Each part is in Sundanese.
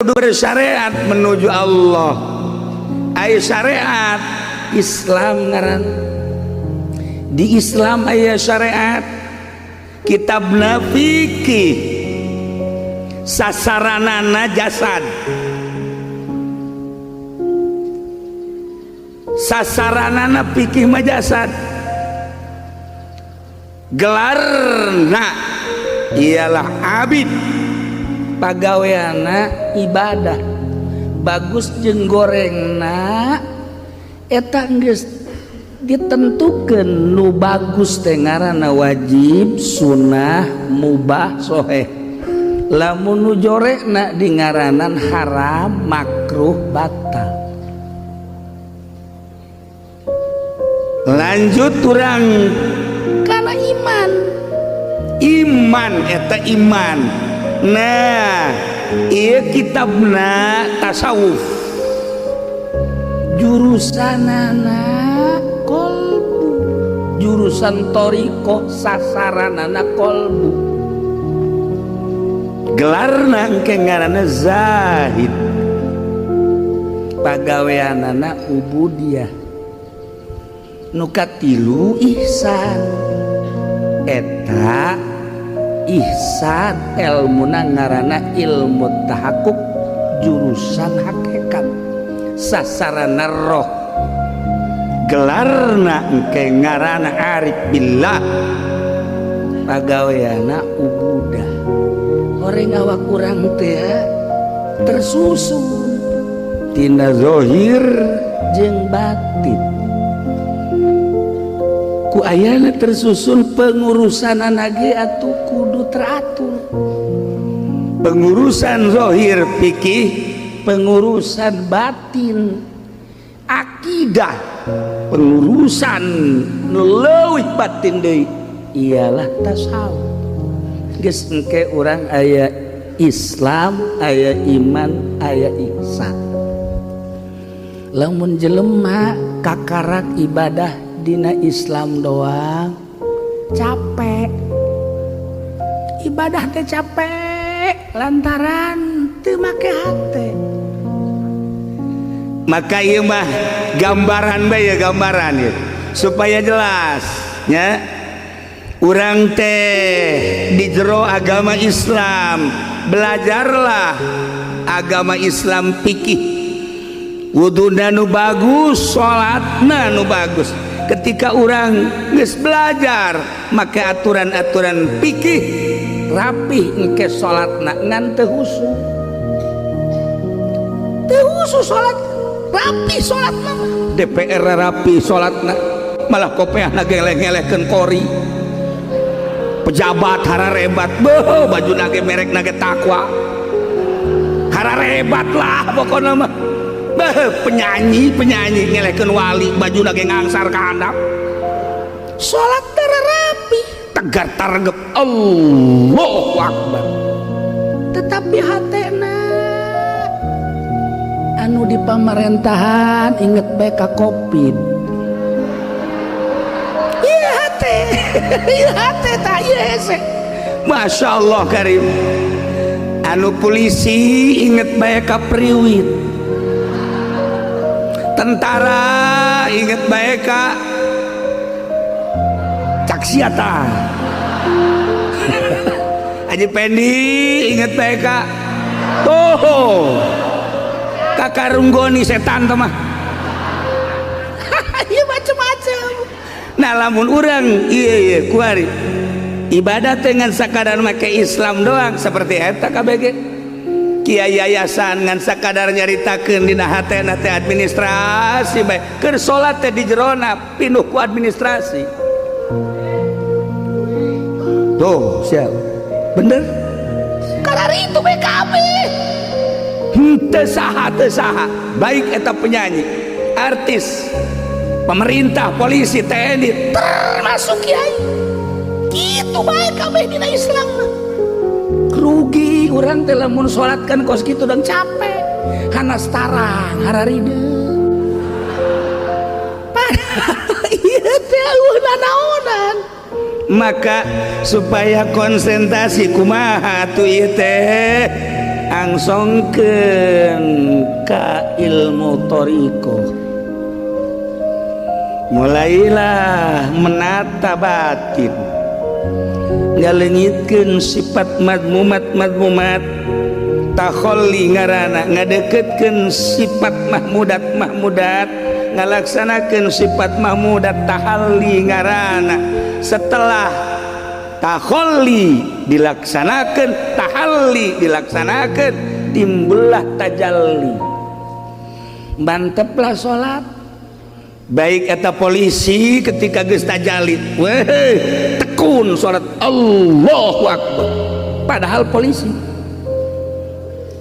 Kudu bersyariat menuju Allah. Aya syariat Islam ngaran. Di Islam aya syariat kitabna fikih, sasaranana jasad, sasaranana fikih mah jasad, gelarna ialah abid, pagaweana ibadah, bagus jeung gorengna eta geus ditentukeun. Nu bagus teh ngaranna wajib, sunnah, mubah, soheh. Lamun nu jorekna dingaranan haram, makruh, batal. Lanjut urang kana iman. Iman eta iman. Nah, ieu kitabna tasawuf, jurusanana kolbu, jurusan thoriqoh, sasaranana kolbu, gelarna engke ngaranna zahid, pagaweanana ubudiyah. Nu katilu ihsan, eta ihsan ilmuna ngaranna ilmu tahakkuk, jurusan hakikat, sasarana roh, gelarna engke ngaranna arif billah, pagaweana ubudah. Orang awak urang teh tersusun tina zahir jeung batin. Ku ayana tersusun, pengurusan ge atuh kudu teratur. Pengurusan zahir fikih, pengurusan batin akidah, pengurusan nu leuwih batin deui ialah tasawuf. Geus engke urang aya Islam, aya iman, aya ihsan. Lamun jelema kakarak ibadah dina Islam doang, capek. Ibadah teh capek lantaran teu make hate. Maka ieu mah gambaran bae ya, gambaran ya, supaya jelas nya. Urang teh di jero agama Islam, belajarlah agama Islam fikih, wuduna nu bagus, salatna nu bagus. Ketika urang geus belajar make aturan-aturan fikih, rapih engke salatna, ngan teu khusyuk. Teu khusyuk salat, rapi salatna. DPR rapi salatna, malah kopeahna geleh-gelehkeun kori. Pejabat hararebat, beuh, baju nage merek nage takwa, hararebat lah pokokna mah. Beuh, penyanyi penyanyi ngelehkeun wali, baju nage ngangsar ka handap, salat tara rapi, tegar targep, Allahu Akbar, tetapi hatena anu di pamerintahan inget bae ka Covid. Ieu hate, ieu hate tah, ieu hese. Masya Allah karim. Anu polisi inget bae ka priwit, tentara inget bae ka caksiata, Haji Pendi inget bae ka tuh kakarunggoni setan teh mah. Ieu macem-macem. Nah, lamun urang iya iya kuari ibadah dengan sakadar make Islam doang, seperti eta KBG kiai yayasan ngan sakadar nyaritakeun dina hatena teh administrasi bae, keur salat teh di jerona pinuh ku administrasi. Tuh siap bener karari itu BKB henteu saha, teu saha, baik eta penyanyi, artis, pemerintah, polisi, TNI, termasuk kiai, gitu bae kabeh dina Islam mah. Rugi urang teh lamun salat kan kos kitu dan capek, hanas tarang hararideung, padahal ieu teh eueuh nanaonan. Maka supaya konsentrasi kumaha atuh ieu teh? Angsongkeun ka ilmu thoriqoh, mulailah menata batin, ngaleungitkeun sifat madmumat madmumat, takholli ngarana, ngadeketkeun sifat mahmudat mahmudat, ngalaksanakeun sifat mahmudat, tahalli ngarana. Setelah takholli dilaksanakan, tahalli dilaksanakan, timbullah tajalli, manteplah salat. Baik eta polisi, ketika geus tajalli, weh, tekun salat, Allahu Akbar. Padahal polisi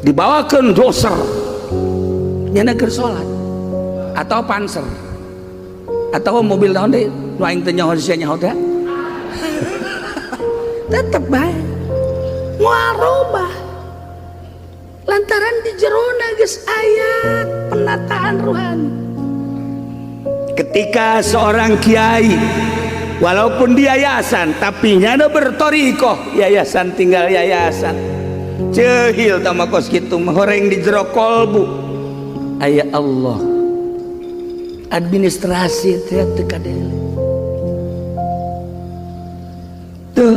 dibawakan doser, nyana keur salat, atau panser atau mobil naon deui nu aing teu nyaho, sia nyaho teh, tetep bae moal robah lantaran di jerona geus aya penataan ruhani. Ketika seorang kiai, walaupun di yayasan, tapi nyana bertorikoh, yayasan tinggal yayasan cehil tama kos kitu mah. Horeng di jero kolbu aya Allah, administrasi teh teu kadele. Tuh,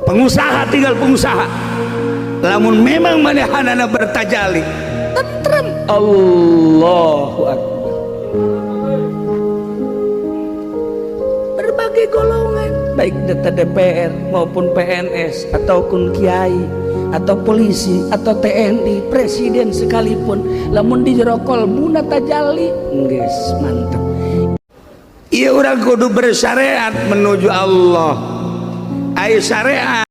pengusaha tinggal pengusaha, lamun memang manehanana bertajali, tentrem, Allahu Akbar. Berbagai golongan, baik data DPR maupun PNS ataupun kiai atau polisi atau TNI, presiden sekalipun, lamun di jero kolbuna tajalli, geus mantap. Iya, urang kudu bersyariat menuju Allah. Ayo syariat.